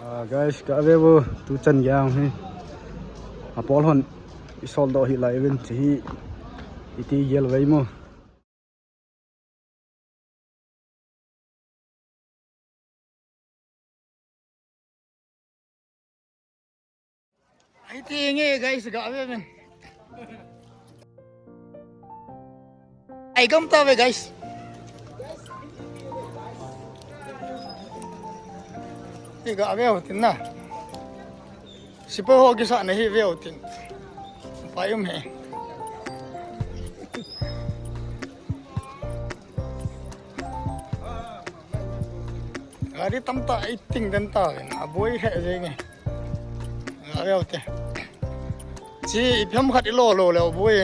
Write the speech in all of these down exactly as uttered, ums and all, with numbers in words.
Ah, guys, ka ve vo, tu chan geiya hi. Apol hon i sol doh hi lai ven chi hi. Iti gel vei mo. Ai ti nge, guys, ka ve ven. Ai gam ta ve, guys. Ti ka ve tin na. Sipa ho kisa na hi ve tin. Pai um he. Gari tamtah i ting den ta ven, aboi he jeng e. Gari aute. Chi ipi ham khat i lo lo le aboi.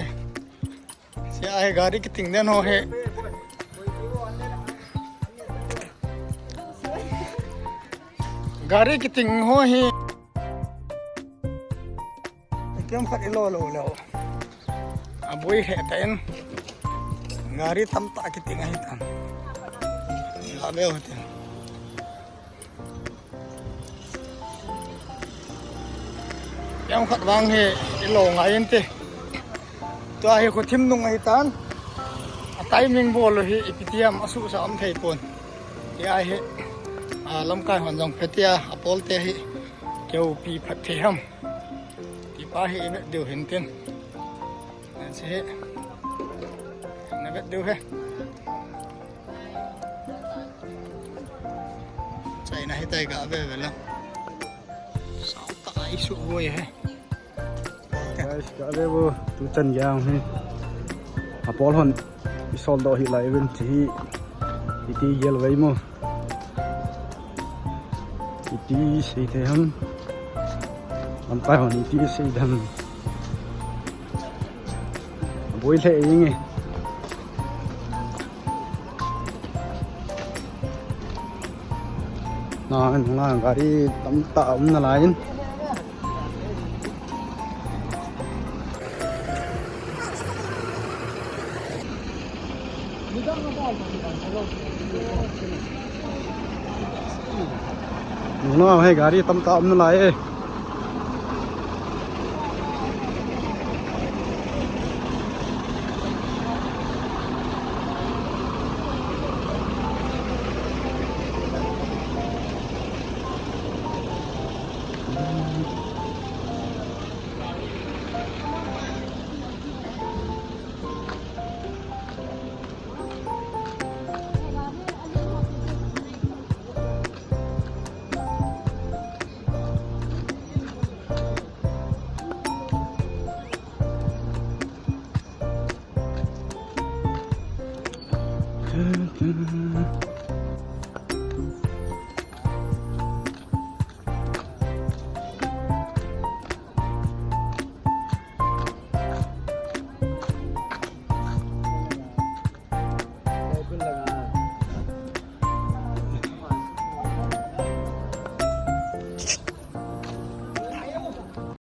Chi a hi gari kiting den ho hi. Gari kiting ho hi. Ipi ham khat i lo lo le. Aboi he ta in. Gari tamtah kiting ahi tan. La be ho te. Ipi ham khat vang hi i lo ngai in te. Tua hi khothim nung ahi tan. A timing bol hi ipi ti ham, asuhsa um thei pon. Ti ahi. A, lamkai hon jong phe tia, apol te hi. Keu pi phat thei ham. Ti pa hi i vet diu hin tin. Nansi hi. Na vet diu he. China hi tai ka ve ve la. Sao ta ai su voi he. Guys, ka ve vo, tu chan geiya hi. Apol hon i sol doh hi lai ven chi hi. Iti gel vei mo. Iti sei thei ham. Lamkai hon iti sei dem. Boi le inge. Na, na gari tamtah um nalai in. Nunga hei gari tamtah um nalai e.